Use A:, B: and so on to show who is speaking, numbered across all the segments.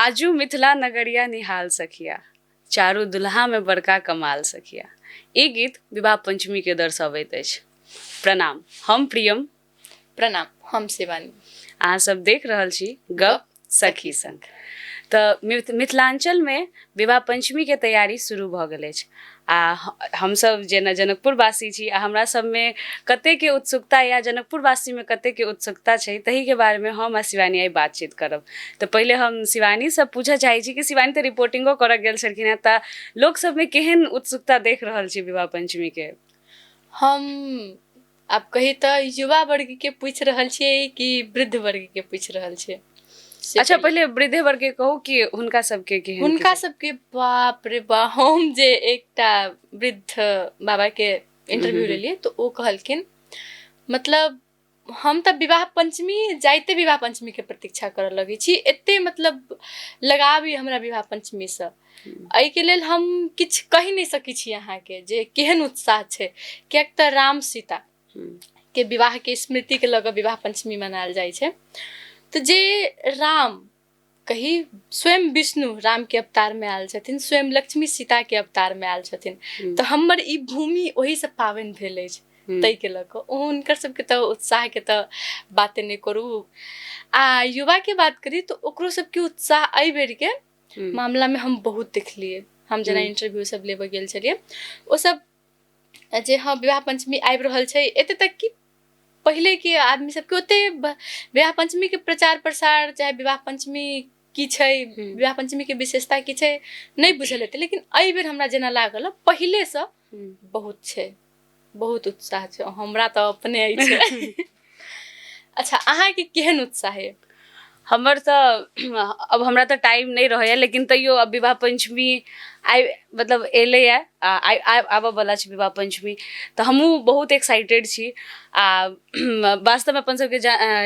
A: आजू मिथिला नगरिया निहाल सखिया, चारू दुल्हा में बड़का कमाल सखिया। ई गीत विवाह पंचमी के दर्शाबैत अछि। प्रणाम, हम प्रियम।
B: प्रणाम, हम शिवानी।
A: अहाँ सब देख रहल छी गप सखी संग। तऽ मिथिलांचल में विवाह पंचमी के तैयारी शुरू भऽ गेल अछि आ हमसब जेना जनकपुरवासी छी आ हमरा सबमे कतेके उत्सुकता या जनकपुरवासीमे कतेके उत्सुकता छै ताहिके बारेमे हम आ शिवानी आइ बातचीत करब। तऽ पहिले हम शिवानीसँ पूछऽ चाहै छी कि शिवानी तऽ रिपोर्टिंगो करऽ गेल छलखिन हेँ, तऽ लोक सबमे केहन उत्सुकता देख रहल छी विवाह पंचमीके?
B: हम आब कही तऽ युवा वर्गके पूछि रहल छियै कि वृद्ध वर्गके पूछि रहल छियै?
A: अच्छा, पहिले वृद्धे वर्ग के कहू कि हुनका सबके केहन।
B: हुनका सबके बाप रे बा, हम जे एकटा वृद्ध बाबा के इंटरव्यू लेलियै तऽ ओ कहलखिन, मतलब हम तऽ विवाह पंचमी जाइते विवाह पंचमी के प्रतीक्षा करऽ लगै छी, एते मतलब लगाव यऽ हमरा विवाह पंचमीसँ। एहिके लेल हम किछु कहि नहि सकै छी अहाँके जे केहन उत्साह छै, किएक तऽ राम सीता के विवाहके स्मृतिके लऽ कऽ विवाह पंचमी मनायल जाइ छै। तऽ जे राम कही स्वयं विष्णु रामके अवतारमे आयल छथिन, स्वयं लक्ष्मी सीताके अवतारमे आयल छथिन, तऽ हमर ई भूमि ओहिसँ पाबनि भेल अछि। ताहिके लऽ कऽ हुनकर सबके तऽ उत्साहके तऽ बाते नहि करू। आ युवाके बात करी तऽ ओकरो सबके उत्साह एहि बेरके मामलामे हम बहुत देखलियै। हम जेना इंटरव्यू सब लेबऽ गेल छलियै, ओ सब जे हँ विवाह पंचमी आबि रहल छै, एते तक कि पहिलेके आदमी सबके ओते विवाह पंचमीके प्रचार प्रसार, चाहे विवाह पंचमी की छै, विवाह पंचमीके विशेषता की छै, नहि बुझल हेतै। लेकिन एहि बेर हमरा जेना लागल पहिलेसँ बहुत छै, बहुत उत्साह छै। हमरा तऽ अपने अछि। अच्छा, अहाँके केहन उत्साह है?
A: हमर तऽ अब हमरा तऽ टाइम नहि रहैए, लेकिन तैयो अब विवाह पंचमी आइ मतलब एलैए, आइ आबऽवला छै विवाह पंचमी, तऽ हमहूँ बहुत एक्साइटेड छी। आ वास्तवमे अपन सबके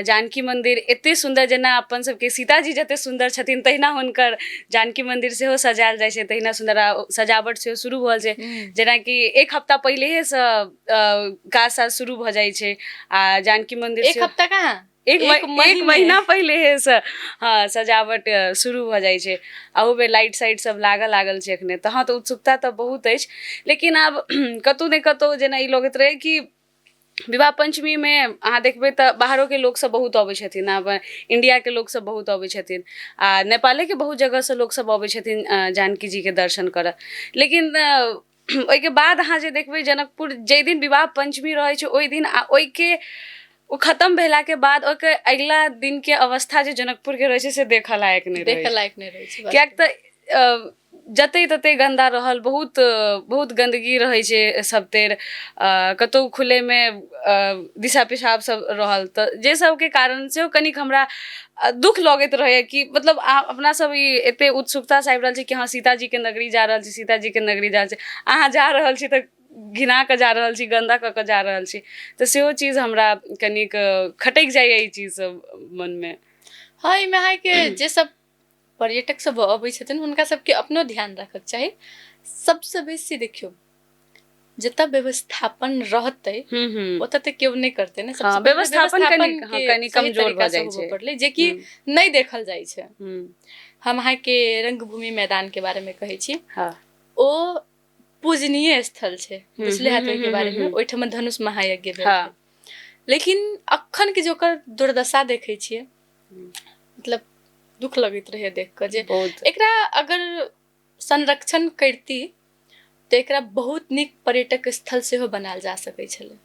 A: जानकी मन्दिर एते सुन्दर, जेना अपन सबके सीताजी जते सुन्दर छथिन तहिना हुनकर जानकी मन्दिर सेहो सजायल जाइ छै तहिना सुन्दर। आ सजावट सेहो शुरू भऽ छै, जेनाकि एक हफ्ता पहिलेहेसँ काज साज शुरू भऽ जाइ छै आ जानकी मन्दिर
B: एक हफ्ता कहाँ,
A: एक महीना पहिलेहेसँ हँ सजावट शुरू भऽ जाइ छै आ ओहिमे लाइट साइट सब लागऽ लागल छै एखने। तऽ हँ, तऽ उत्सुकता तऽ बहुत अछि, लेकिन आब कतहु ने कतहु जेना ई लगैत रहै कि विवाह पंचमीमे अहाँ देखबै तऽ बाहरोके लोकसब बहुत अबै छथिन, आब इण्डियाके लोकसब बहुत अबै छथिन आ नेपालेके बहुत जगहसँ लोकसब अबै छथिन जानकी जीके दर्शन करऽ। लेकिन ओहिके बाद अहाँ जे देखबै जनकपुर जाहि दिन विवाह पंचमी रहै छै ओहि दिन आ ओहिके ओ खतम भेलाके बाद ओहिके अगिला दिनके अवस्था जे जनकपुरके रहै छै से देखऽ लायक नहि
B: रहै, देखऽ लायक नहि रहै छै।
A: किएक तऽ जतै ततै गन्दा रहल, बहुत बहुत गन्दगी रहै छै सबतरि, कतहु खुलेमे दिशा पेशाब सब रहल, तऽ जे सबके कारण सेहो कनिक हमरा दुःख लगैत रहैए कि मतलब अपना सब ई एते उत्सुकतासँ आबि रहल छी कि हँ सीताजीके नगरी जा रहल छी, सीताजीके नगरी जा रहल छी, अहाँ जा रहल छी तऽ घिना कऽ जा रहल छी, गन्दा कऽ कऽ जा रहल छी। तऽ सेहो चीज हमरा कनिक खटकि जाइए ई चीज सब मनमे।
B: हँ, एहिमे अहाँके जे सब पर्यटक सब अबै छथिन हुनका सबके अपनो ध्यान राखक चाही। सबसँ बेसी देखियौ, जतऽ व्यवस्थापन रहतै ओतऽ तऽ केओ नहि करतै ने।
A: सबसँ पहिले व्यवस्थापन कनि कमजोर भऽ जाइ छै,
B: पड़लै जेकि नहि देखल जाइ छै। हम अहाँके रंगभूमि मैदान के बारे मे कहै छी, ओ पूजनीय स्थल छै, बुझले हैत ओहिके बारे मे। ओहिठाम धनुष महायज्ञ भेल, लेकिन अखन के जे ओकर दुर्दशा देखै छियै, मतलब दुख लगैत रहै देख कऽ जे एकरा अगर संरक्षण करती तऽ एकरा बहुत नीक पर्यटक स्थल सेहो बनायल जा सकै छलै।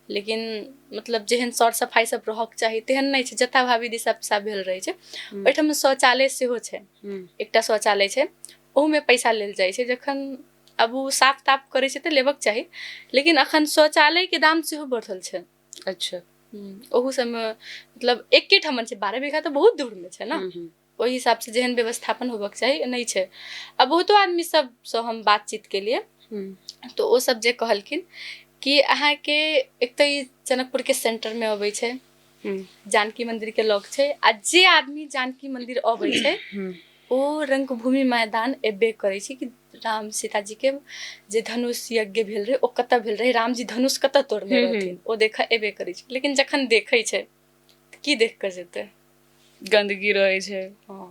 B: लेकिन मतलब जेहन सर सफाइ सब रहक चाही तेहन नहि छै, जथाभावी दिशा पिसा भेल रहै छै। ओहिठाम शौचालय सेहो छै, एकटा शौचालय छै, ओहूमे पैसा लेल जाइ छै। जखन आब ओ साफ ताफ करै छै तऽ लेबक चाही, लेकिन अखन शौचालयके दाम सेहो बढ़ल छै।
A: अच्छा,
B: ओहू सबमे मतलब एके ठाम छै, 12 बीघा तऽ बहुत दूरमे छै ने, ओहि हिसाबसँ जेहन व्यवस्थापन होबक चाही नहि छै। आ बहुतो आदमी सबसँ हम बातचीत केलियै तऽ ओ सब जे कहलखिन कि अहाँके एक तऽ ई जनकपुरके सेंटरमे अबै छै, जानकी मन्दिरके लग छै, आ जे आदमी जानकी मन्दिर अबै छै ओ रंगभूमि मैदान एबे करै छै कि राम सीताजीके जे धनुष यज्ञ भेल रहै ओ कतऽ भेल रहै, रामजी धनुष कतऽ तोड़ने रहथिन, ओ देखऽ एबे करै छै। लेकिन जखन देखै छै की देख कऽ जेतै?
A: गन्दगी रहै छै।
B: हँ,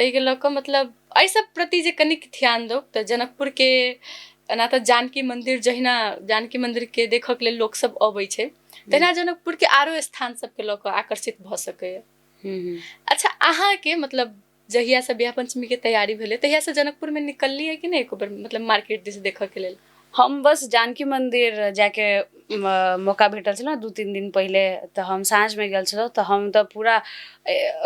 B: ताहिके लऽ कऽ मतलब एहि सब प्रति जे कनिक ध्यान दौ तऽ जनकपुरके एना तऽ जानकी मन्दिर, जहिना जानकी मन्दिरके देखऽके लेल लोकसब अबै छै, तहिना जनकपुरके आरो स्थान सबके लऽ कऽ आकर्षित भऽ सकैए। अच्छा, अहाँके मतलब जहियासँ बियाह पंचमीके तैयारी भेलै तहियासँ जनकपुरमे निकललियै कि नहि एको बेर, मतलब मार्केट दिस देखऽके लेल?
A: हम बस जानकी मन्दिर जाके मौका भेटल छल 2-3 दिन पहिले, तऽ हम साँझमे गेल छलहुँ, तऽ हम तऽ पूरा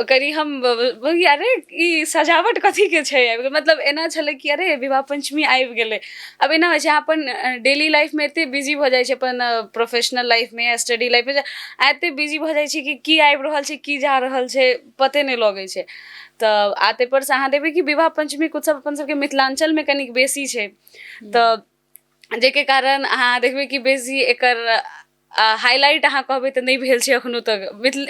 A: कनि हम अरे ई सजावट कथीके छै, मतलब एना छलै कि अरे विवाह पञ्चमी आबि गेलै। आब एना होइ छै अहाँ अपन डेली लाइफमे एते बिजी भऽ जाइ छै, अपन प्रोफेशनल लाइफमे या स्टडी लाइफमे एते बिजी भऽ जाइ छै कि की आबि रहल छै की जा रहल छै पते नहि लगै छै। तऽ आ ताहिपर से अहाँ देखबै कि विवाह पञ्चमीके उत्सव अपन सबके मिथिलाञ्चलमे कनिक बेसी छै, तऽ जाहिके कारण अहाँ देखबै कि बेसी एकर हाइलाइट अहाँ कहबै तऽ नहि भेल छै एखनो तक।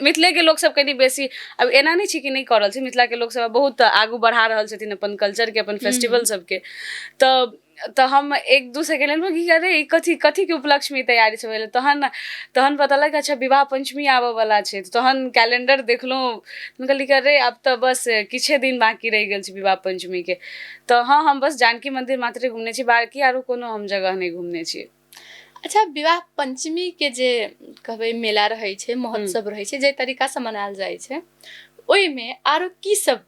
A: मिथिलेके लोकसब कनि बेसी, आब एना नहि छै कि नहि कऽ रहल छै, मिथिलाके लोकसब बहुत आगू बढ़ा रहल छथिन अपन कल्चरके, अपन फेस्टिवल सबके। तऽ हम 1-2 सेकेंड लेल कि अरे ई कथी कथीके उपलक्ष्यमे ई तैयारी सब भेलै, तहन पता लगल अच्छा विवाह पञ्चमी आबऽवला छै। तहन कैलेंडर देखलहुँ, तहन कहलियै कि अरे आब तऽ बस किछे दिन बाँकी रहि गेल छै विवाह पञ्चमीके। तऽ हँ, हम बस जानकी मन्दिर मात्रे घुमने छी, बाँकी आरो कोनो हम जगह नहि घुमने छी।
B: अच्छा, विवाह पञ्चमीके जे कहबै मेला रहै छै, महोत्सव रहै छै, जाहि तरीकासँ मनायल जाइ छै, ओहिमे आरो की सब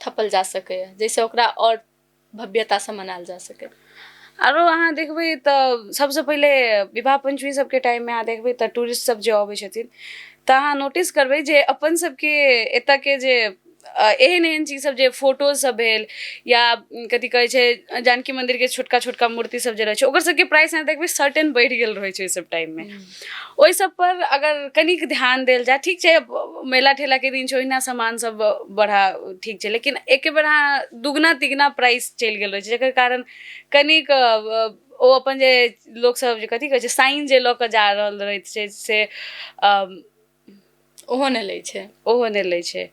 B: थपल जा सकैए जाहिसँ ओकरा आओर भव्यतासँ मनायल जा सकै?
A: आरो अहाँ देखबै तऽ सबसँ पहिले विवाह पञ्चमी सबके टाइममे अहाँ देखबै तऽ टूरिस्ट सब जे अबै छथिन तऽ अहाँ नोटिस करबै जे अपन सबके एतऽके जे एहन एहन चीज सब जे फोटो सब भेल या कथी कहै छै जानकी मन्दिरके छोटका छोटका मूर्ति सब जे रहै छै, ओकर सबके प्राइस अहाँ देखबै सर्टेन बढ़ि गेल रहै छै ओहि सब टाइममे। ओहि सब पर अगर कनिक ध्यान देल जाय, ठीक छै मेला ठेलाके दिन छै ओहिना सामान सब बढ़ा ठीक छै, लेकिन एके बेर अहाँ दुगना तिगना प्राइस चलि गेल रहै छै, जकर कारण कनिक ओ अपन जे लोकसब जे कथी कहै छै साइन जे लऽ कऽ जा रहल रहैत छै से
B: ओहो नहि लै छै,
A: ओहो नहि लै छै।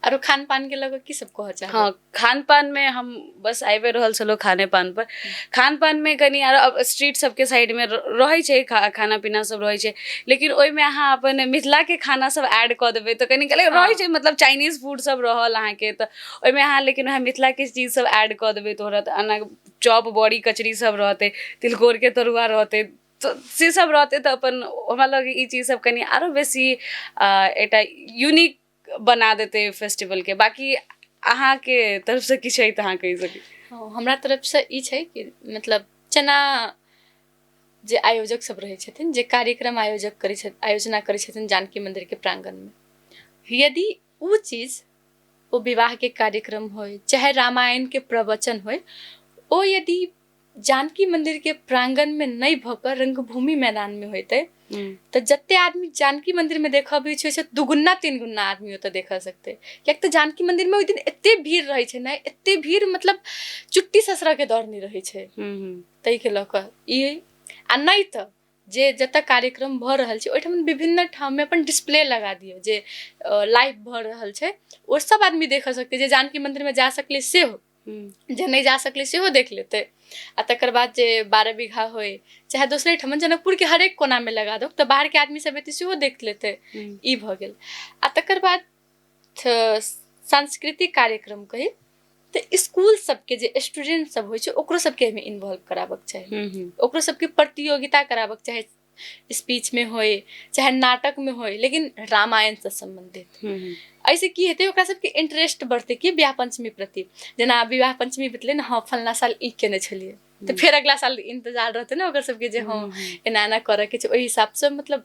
B: आरो खान पान के लऽ कऽ की सब कहऽ चाहबै?
A: हँ, खान पान मे हम बस आबि रहल छलहुँ खाने पान पर। खान पान मे कनि आरो स्ट्रीट सबके साइड मे रहै छै खाना पीना सब रहै छै, लेकिन ओहिमे अहाँ अपन मिथिला के खाना सब ऐड कऽ देबै तऽ कनि रहै छै, मतलब चाइनीज फूड सब रहल अहाँके, तऽ ओहिमे अहाँ लेकिन वएह मिथिला के चीज सब ऐड कऽ देबै तऽ रहत, एना चॉप बड़ी कचरी सब रहतै, तिलकोरके तरुआ रहतै, तऽ से सब रहतै, तऽ अपन हमरा लग ई चीज सब कनि आरो बेसी एकटा यूनिक बना देतै फेस्टिवलके। बाकी अहाँके तरफसँ किछु अइ तऽ अहाँ कहि सकै।
B: हँ, हमरा तरफसँ ई छै कि मतलब जेना जे आयोजक सब रहै छथिन, जे कार्यक्रम आयोजक करै छथिन, आयोजना करै छथिन जानकी मन्दिरके प्राङ्गणमे, यदि ओ चीज ओ विवाहके कार्यक्रम होइ चाहे रामायणके प्रवचन होइ, ओ यदि जानकी मन्दिरके प्राङ्गणमे नहि भऽ कऽ रङ्गभूमि मैदानमे होइतै तऽ जते आदमी जानकी मन्दिरमे देखऽ अबै छै ओहिसँ दुगुना तीन गुना आदमी ओतऽ देखऽ सकतै, किएक तऽ जानकी मन्दिरमे ओहि दिन एते भीड़ रहै छै ने, एते भीड़ मतलब चुट्टी ससरऽके डर नहि रहै छै। ताहिके लऽ कऽ ई आ नहि तऽ जे जतऽ कार्यक्रम भऽ रहल छै ओहिठाम विभिन्न ठाममे अपन डिस्प्ले लगा दियौ जे लाइव भऽ रहल छै, ओ सब आदमी देखऽ सकतै, जे जानकी मन्दिरमे जा सकलै सेहो, जे नहि जा सकलै सेहो देख लेतै। आ तकर बाद जे 12 बीघा होइ चाहे दोसरे ठाम जनकपुरके हरेक कोनामे लगा दौ तऽ बाहरके आदमी सब एतै सेहो देख लेतै। ई भऽ गेल। आ तकर बाद सांस्कृतिक कार्यक्रम कही तऽ स्कूल सबके जे स्टूडेंट सब होइ छै ओकरो सबके एहिमे इन्वॉल्व कराबक चाही, ओकरो सबके प्रतियोगिता कराबक चाही, स्पीचमे होइ चाहे नाटकमे होइ, लेकिन रामायणसँ सम्बन्धित। एहिसँ की हेतै ओकरा सबके इंटरेस्ट बढ़तै कि विवाह पंचमी प्रति। जेना विवाह पंचमी बितलै ने, हँ फलना साल ई केने छलियै, तऽ फेर अगला साल इंतजार रहतै ने ओकर सबके जे हँ एना एना करऽके छै, ओहि हिसाबसँ मतलब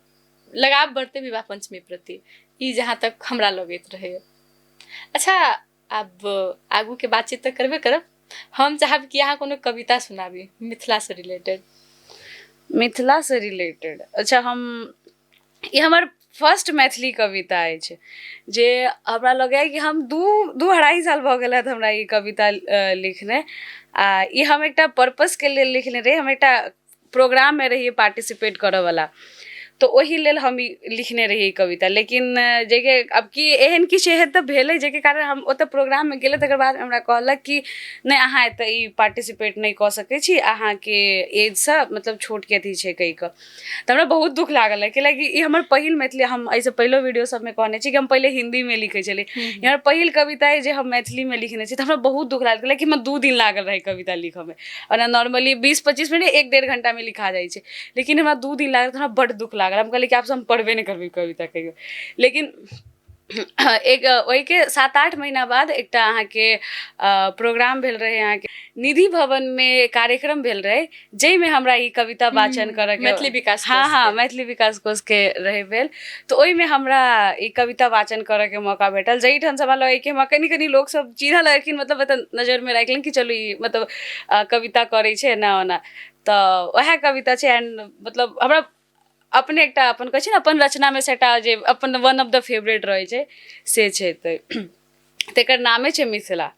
B: लगाव बढ़तै विवाह पंचमी प्रति। ई जहाँ तक हमरा लगैत रहैए। अच्छा, आब आगूके बातचीत तऽ करबे करब, हम चाहब कि अहाँ कोनो कविता सुनाबी मिथिलासँ रिलेटेड।
A: मिथिलासँ रिलेटेड? अच्छा, हम ई हमर फर्स्ट मैथिली कविता अछि जे हमरा लगैए कि हम दू अढ़ाई साल भऽ गेल हैत हमरा ई कविता लिखने। आ ई हम एकटा पर्पसके लेल लिखने रही, हम एकटा प्रोग्राममे रहियै पार्टिसिपेट करऽवला, तऽ ओहि लेल हम ई लिखने रहियै ई कविता। लेकिन जेकि अब की एहन किछु एहन तऽ भेलै जाहिके कारण हम ओतऽ प्रोग्राममे गेलै, तकर बाद हमरा कहलक कि नहि, अहाँ एतऽ ई पार्टिसिपेट नहि कऽ सकै छी, अहाँके एजसँ मतलब छोटके अथी छै कहि कऽ। तऽ हमरा बहुत दुख लागल रहै, कैलाकि ई हमर पहिल मैथिली, हम एहिसँ पहिलो वीडियो सबमे कहने छी कि हम पहिले हिन्दीमे लिखै छलियै, ई हमर पहिल कविता अइ जे हम मैथिलीमे लिखने छी। तऽ हमरा बहुत दुख लागल, कैलाकि हमरा 2 दिन लागल रहै कविता लिखऽमे। ओना नॉर्मली 20-25 मिनट 1-1.5 घंटामे लिखा जाइ छै, लेकिन हमरा 2 दिन लागल, तऽ हमरा बड्ड दुख लागल। हम कहलियै कि आबसँ हम पढ़बे नहि करबै कविता कहियो। लेकिन एक ओहिके 7-8 महीना बाद एकटा अहाँके प्रोग्राम भेल रहै, अहाँके निधि भवनमे कार्यक्रम भेल रहै, जाहिमे हमरा ई कविता वाचन करऽके,
B: मैथिली विकास
A: हँ हँ, मैथिली विकास कोषके रहै भेल, तऽ ओहिमे हमरा ई कविता वाचन करऽके मौका भेटल, जाहिठामसँ हमरा लगै कि हमरा कनि कनि लोकसब चिन्हऽ लगलखिन, मतलब एतऽ नजरिमे राखि लेलनि कि चलू ई मतलब कविता करै छै एना ओना। तऽ वएह कविता छै। एंड मतलब हमरा अपने एकटा अपन कहै छै ने, अपन रचनामे से एकटा जे अपन वन ऑफ the favourite रहै छै से छै। तऽ तकर नामे छै मिथिला।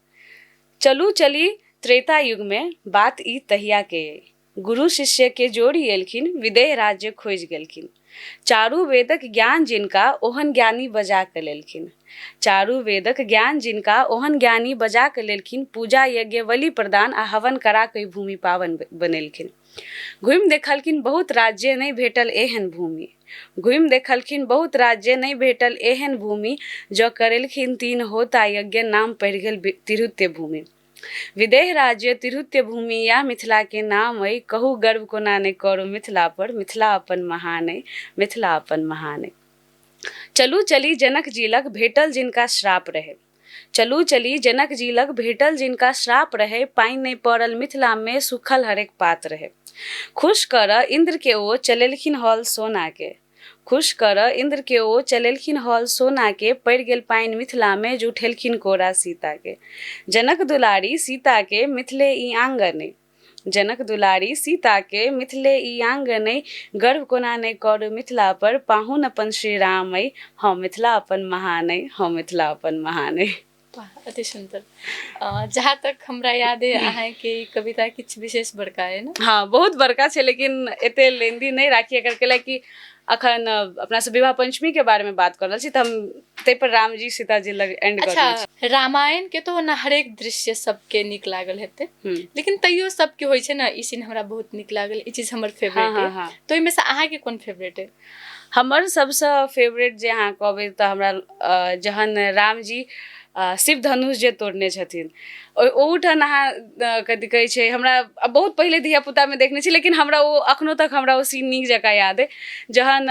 A: चलू चली त्रेता युगमे, बात ई तहियाके अइ, गुरु शिष्यके जोड़ी एलखिन, विदेह राज्य खोजि गेलखिन, चारू वेदक ज्ञान जिनका ओहन ज्ञानी बजा कऽ लेलखिन, चारू वेदक ज्ञान जिनका ओहन ज्ञानी बजा कऽ लेलखिन, पूजा यज्ञ बलि प्रदान आ हवन करा कऽ ई भूमि पावन बनेलखिन। घुमि देखलखिन बहुत राज्य, नहि भेटल एहन भूमि, घुमि देखलखिन बहुत राज्य, नहि भेटल एहन भूमि, जँ करेलखिन 3 होता यज्ञ, नाम पड़ि गेल तिरहुत्य भूमि। विदेह राज्य तिरहुत्य भूमि या मिथिला के नाम अइ, कहू गर्व कोना नहि करू मिथिला पर, मिथिला अपन महान अइ, मिथिला अपन महान अइ। चलू चली जनक जी लग, भेटल जिनका श्राप रहै, चलू चली जनक जी लग, भेटल जिनका श्राप रहै, पानि नहि पड़ल मिथिला मे, सूखल हरेक पात रहै। खुश कर इंद्र के ओ चलेलखिन हॉल सोना के, खुश कर इंद्र के ओ चलेलखिन हॉल सोना के, पड़ि गेल पानि मिथिला मे, जुठेलखिन कोरा सीता के। जनक दुलारी सीता के मिथिले ई आंगन अइ, जनक दुलारी सीता के मिथिले ई आंगन अइ, गर्व कोना नहि करू मिथिला पर, पाहुन अपन श्री राम अइ, हँ मिथिला अपन महान अइ, हँ मिथिला अपन महान अइ।
B: वाह, अति सुन्दर। जहाँ तक हमरा याद है अहाँके ई कविता किछु विशेष बड़का है ने?
A: हँ, बहुत बड़का छै, लेकिन एते लेंदी नहि राखी एकर, कैला कि अखन अपना सब विवाह पंचमी के बारे में बात कर रहल छी, तऽ हम ताहि पर रामजी सीताजी लग एंड कर
B: अच्छा, रामायण के तो ओना हरेक दृश्य सबके नीक लागल हेतै, लेकिन तैयो सबके होइ छै ने, ई सीन हमरा बहुत नीक लागल, ई चीज हमर फेवरेट है, तऽ ओहिमे से अहाँके कोन फेवरेट है?
A: हमर सबसँ फेवरेट जे अहाँ कहबै तऽ हमरा जहन रामजी शिव धनुष जे तोड़ने छथिन, ओहूठाम अहाँ कथी कहै छै, हमरा बहुत पहिले धियापुतामे देखने छी, लेकिन हमरा ओ अखनो तक हमरा ओ सीन नीक जकाँ याद अइ, जहन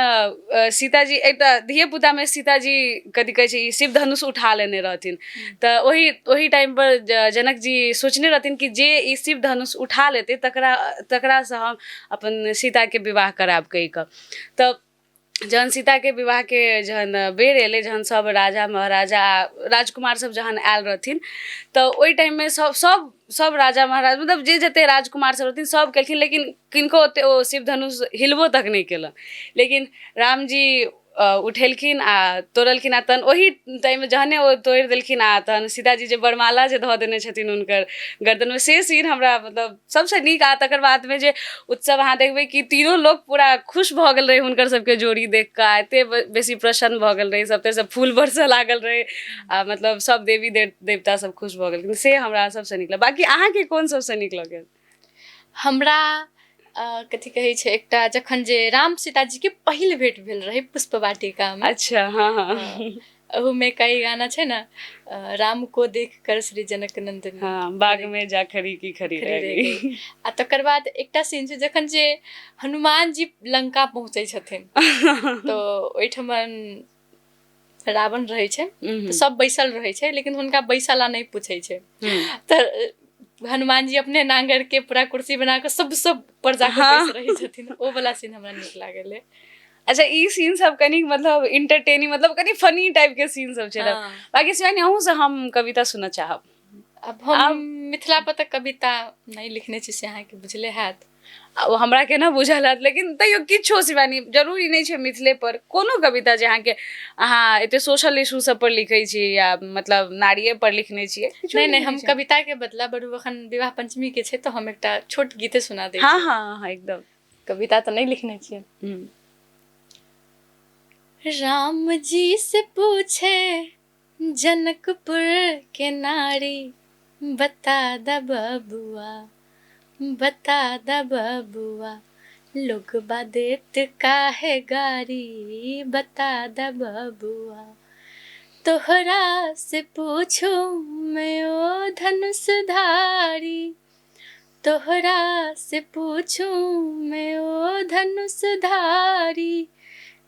A: सीताजी एकटा धियेपुतामे सीताजी कथी कहै छै ई शिव धनुष उठा लेने रहथिन, तऽ ओहि टाइमपर जनक जी सोचने रहथिन कि जे ई शिव धनुष उठा लेतै तकरासँ हम अपन सीताके विवाह करायब कहि कऽ। तऽ जहन सीताके विवाहके जहन बेर एलै, जहन सब राजा महाराजा राजकुमार सब जहन आयल रहथिन, तऽ ओहि टाइममे सब सब सब राजा महाराजा मतलब जे जते राजकुमार सब रहथिन सब केलखिन, लेकिन किनको ओते ओ शिव धनुष हिलबो तक नहि केलनि। लेकिन रामजी उठेलखिन आ तोड़लखिन, आ तहन ओहि टाइममे जहने ओ तोड़ि देलखिन आ तहन सीताजी जे वरमाला जे धऽ देने छथिन हुनकर गर्दनमे, से सीन हमरा मतलब सबसँ नीक। आ तकर बादमे जे उत्सव अहाँ देखबै कि तीनो लोक पूरा खुश भऽ गेल रहै हुनकर सबके जोड़ी देख कऽ, आ एते बेसी प्रसन्न भऽ गेल रहै, सब तरहसँ फूल बरसऽ लागल रहै, आ मतलब सब देवी देवता सब खुश भऽ गेलखिन, से हमरा सबसँ नीक लागल। बाँकी अहाँके कोन सबसँ नीक लगल?
B: हमरा कथी कहै छै, एकटा जखन जे राम सीताजीके पहिल भेंट भेल रहै पुष्प वाटिकामे।
A: अच्छा, हँ हँ।
B: अहूमे कई गाना छै ने, राम को देख कर श्री जनक नंदन,
A: हाँ, बाग में जा खरी की खरी रह गई।
B: आ तकर बाद एकटा सीन छै जखन जे हनुमान जी लंका पहुँचै छथिन, तऽ ओहिठमन रावण रहै छै, तऽ सब बैसल रहै छै, लेकिन हुनका बैसला नहि पूछै छै, तऽ हनुमान जी अपने नांगर के पूरा कुर्सी बना कऽ सब सब पर जाके बैस रहै छथिन। ओ वाला सीन हमरा नीक लागल।
A: अच्छा, ई सीन सब कनी मतलब इंटरटेनिंग, मतलब कनी फनी टाइप के सीन सब छै। बाकी शिवानी, अहूँ से हम कविता सुनऽ चाहब।
B: अब हम मिथिला पर तऽ कविता नहि लिखने छी, से अहाँके बुझले हैत।
A: ओ हमरा केना बुझल हैत, लेकिन तैयो किछो शिवानी, जरूरी नहि छै मिथिले पर, कोनो कविता जे अहाँके, अहाँ एते सोशल इशू सब पर लिखै छी या मतलब नारिये पर लिखने छियै।
B: नहि नहि, हम कविता के बदला बरू अखन विवाह पंचमी के छै तऽ हम एकटा छोट गीते सुना दै।
A: हँ हँ हँ, एकदम।
B: कविता तऽ नहि लिखने छियै। राम जी से पूछे जनकपुर के नारी, बता द बबुआ, बता द बबुआ, लोग देत काहे गारी, बता द बबुआ। तोहरा से पूछू मैं ओ धनुषधारी, तोहरा से पूछू मैं ओ धनुषधारी,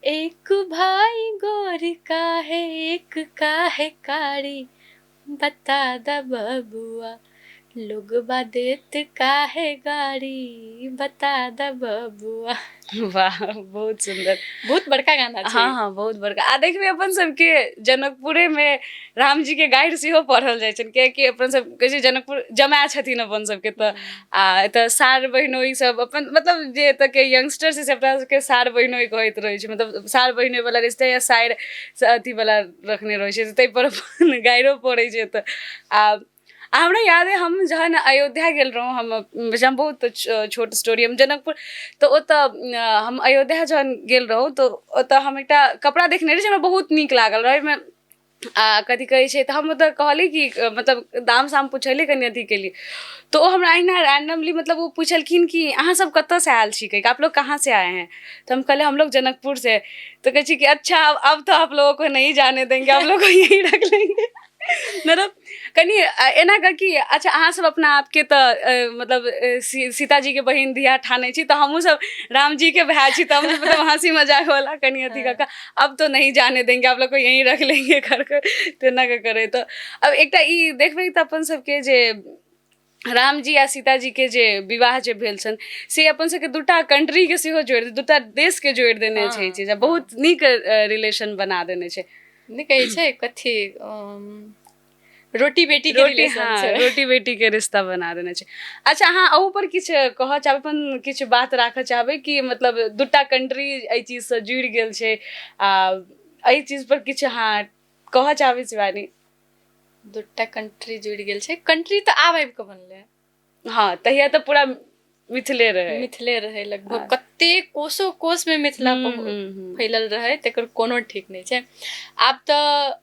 B: एक भाई गोर का है एक का है कारी, बता द बबुआ, लोग देत काहे गारी, बता द बबुआ।
A: वाह, बहुत सुंदर।
B: बहुत बड़का गाना छै।
A: हँ हँ, बहुत बड़का। आ देखबै अपन सबके जनकपुरे मे राम जी के गारि सेहो पढ़ल जाइ छनि, कियाकि अपन सब कहै छै जनकपुर जमाय छथिन अपन सबके। तऽ आ एतऽ सार बहिनोई सब अपन, मतलब जे एतऽ के यंगस्टर छै से अपना सबके सार बहिनोई कहैत रहै छै, मतलब सार बहिनोई वाला रिश्ता या सारि अथी वाला रखने रहै छै, ताहि पर अपन गारिओ पड़ै छै एतऽ। आ हमरा याद अइ, हम जहन अयोध्या गेल रहौँ, हम बहुत छोट स्टोरी, हम जनकपुर तऽ ओतऽ हम अयोध्या जहन गेल रहौँ तऽ ओतऽ हम एकटा कपड़ा देखने रही जे हमरा बहुत नीक लागल रहै ओहिमे। आ कथी कहै छै, तऽ हम ओतऽ कहली कि मतलब दाम साम पुछलियै कनि अथी केलियै, तऽ ओ हमरा अहिना रैंडमली मतलब ओ पुछलखिन कि अहाँ सब कतऽसँ आयल छी, कहिके आप लोग कहाँ से आए हैं? तऽ हम कहलियै हम लोग जनकपुर से। तऽ कहै छै कि अच्छा, अब तो आप लोगों को नहीं जाने देंगे, आप लोग को यहीं रख लेंगे। मतलब कनि एना कऽ कि अच्छा, अहाँ सब अपना आपके तऽ मतलब सीताजीके बहिन धिया ठानै छी, तऽ हमहूँ सब रामजीके भाय छी। तऽ हम मतलब हँसी मजाक वाला कनि अथी कऽ कऽ अब तो नहीं जाने देंगे, आप लोग को यहीं रख लेंगे कर कऽ तेना कऽ करै। तऽ अब एकटा ई देखबै तऽ अपन सबके जे रामजी आ सीताजीके जे विवाह जे भेल छनि से अपन सबके दूटा कंट्रीके सेहो जोड़ि, दूटा देशके जोड़ि देने छै। ई चीज बहुत नीक रिलेशन बना देने छै।
B: नहि कहै छै कथी, रोटी बेटी के
A: रोटी, हाँ, रोटी बेटी के रिश्ता बना देने छै। अच्छा, अहाँ अहू पर किछु कहऽ चाहबै, अपन किछु बात राखऽ चाहबै कि मतलब दूटा कंट्री एहि चीजसँ जुड़ि गेल छै, आ एहि चीज पर किछु अहाँ कहऽ चाहबै शिवानी?
B: दूटा कंट्री जुड़ि गेल छै, कंट्री तऽ आब आबि कऽ बनलै।
A: हँ, तहिया तऽ पूरा मिथिले रहै।
B: मिथिले रहै लगभग। कते कोसो कोस मे मिथिला फैलल रहै तकर कोनो ठीक नहि छै। आब तऽ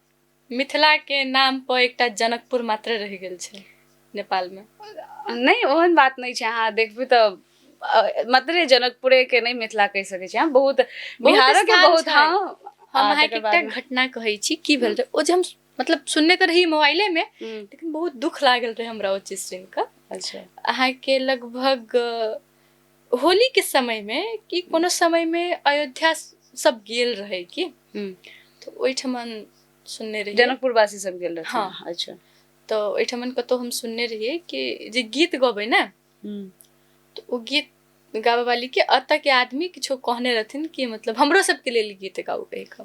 B: मिथिला के नाम पर एकटा जनकपुर मात्र रहि गेल छै नेपाल मे।
A: नहि, ओहन बात नहि छै। अहाँ देखबै तऽ मात्र जनकपुरे के नहि मिथिला कहि सकै छी अहाँ, बहुत बिहारो के बहुत। हँ,
B: हम अहाँके एकटा घटना कहै छी की भेल रहै। ओ जे हम मतलब सुनने तऽ रही मोबाइले मे, लेकिन बहुत दुख लागल रहै हमरा ओ चीज सुनि कऽ। अहाँके लगभग होली के समय मे कि कोनो समय मे अयोध्या सब गेल रहे की, तऽ ओहिठमन सुनने रहियै।
A: जनकपुरवासी सब गेल रहथिन?
B: हँ। तऽ ओहिठमन कतहु हम सुनने रहियै कि जे गीत गबै ने, तऽ ओ गीत गाबऽ वाली के एतऽ के आदमी किछो कहने रहथिन कि मतलब हमरो सबके लेल गीत गाउ कहि कऽ।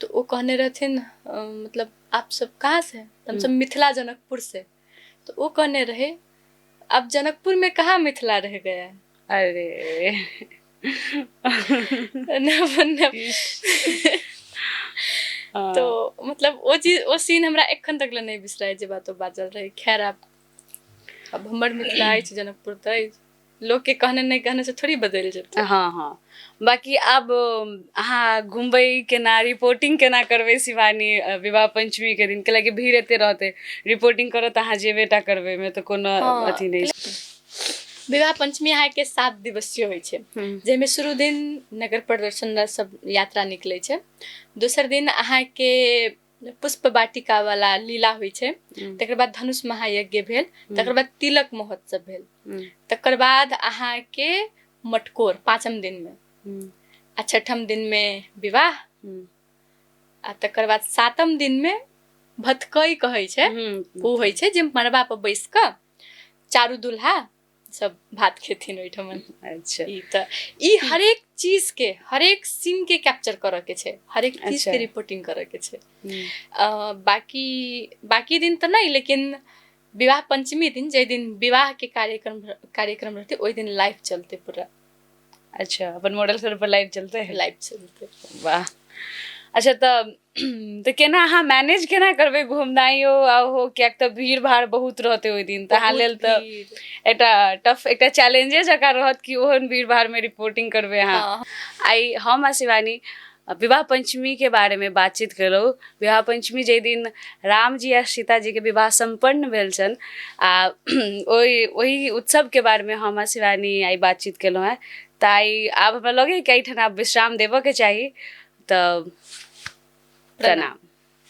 B: तऽ ओ कहने रहथिन मतलब आप सब कहाँ से? तऽ हमसब मिथिला जनकपुर से। तऽ ओ कहने रहे अब जनकपुर में कहाँ मिथिला रह गया है।
A: अरे।
B: तो मतलब ओ चीज, ओ सीन हमरा एखन तक ले नहि बिसराय जे बात ओ बाजल रहे। खैर, आब अब हमर मिथिला अछि जनकपुर तऽ अछि, लोकके कहने नहि कहने से थोड़ी बदलि जेतै।
A: हँ हँ, बाकी आब अहाँ घुमबै केना, रिपोर्टिंग केना करबै शिवानी विवाह पंचमी के दिन? कैलाकि भीड़ एते रहतै, रिपोर्टिंग करऽ तऽ अहाँ जेबे टा करबै, ओहिमे तऽ कोनो अथी नहि।
B: विवाह पंचमी अहाँके 7 दिवसीय होइ छै, जाहिमे शुरू दिन नगर प्रदर्शन सब यात्रा निकलै छै, दोसर दिन अहाँके पुष्प वाटिका वाला लीला होइ छै, तकर बाद धनुष महायज्ञ भेल, तकर बाद तिलक महोत्सव भेल, तकर बाद अहाँके मटकोर पाँचम दिन मे, आ छठम दिन मे विवाह, आ तकर बाद सातम दिन मे भतकई कहै छै, ओ होइ छै जे मड़बा पर बैस कऽ चारू दुल्हा सब भात खेथिन ओहिठमन। ई तऽ ई हरेक चीज के, हरेक सीन के कैप्चर करऽ के छै, हरेक चीज के रिपोर्टिंग करऽ के छै। बाकी दिन तऽ नहि, लेकिन विवाह पंचमी दिन, जाहि दिन विवाह के कार्यक्रम रहतै ओहि दिन लाइव चलतै पूरा।
A: अच्छा, अपन मॉडल सर पर लाइव चलते है?
B: लाइव चलते।
A: वाह। अच्छा, तऽ केना अहाँ मैनेज केना करबै घुमनाइयो आ ओहो, किएक तऽ भीड़ भाड़ बहुत रहतै ओहि दिन, तऽ अहाँ
B: बहुत
A: लेल तऽ
B: भीड़।
A: एकटा टफ, एकटा चैलेंजे जकाँ रहत कि ओहन भीड़ भाड़मे रिपोर्टिंग करबै अहाँ।
B: हँ।
A: आइ हम आ शिवानी विवाह पञ्चमीके बारेमे बातचीत केलहुँ। विवाह पञ्चमी जाहि दिन रामजी आ सीताजीके विवाह सम्पन्न भेल छनि आ ओहि ओहि उत्सवके बारेमे हम आ शिवानी आइ बातचीत केलहुँ हेँ। तऽ आइ आब हमरा लगैए कि एहिठाम आब विश्राम देबऽके चाही। तऽ प्रणाम।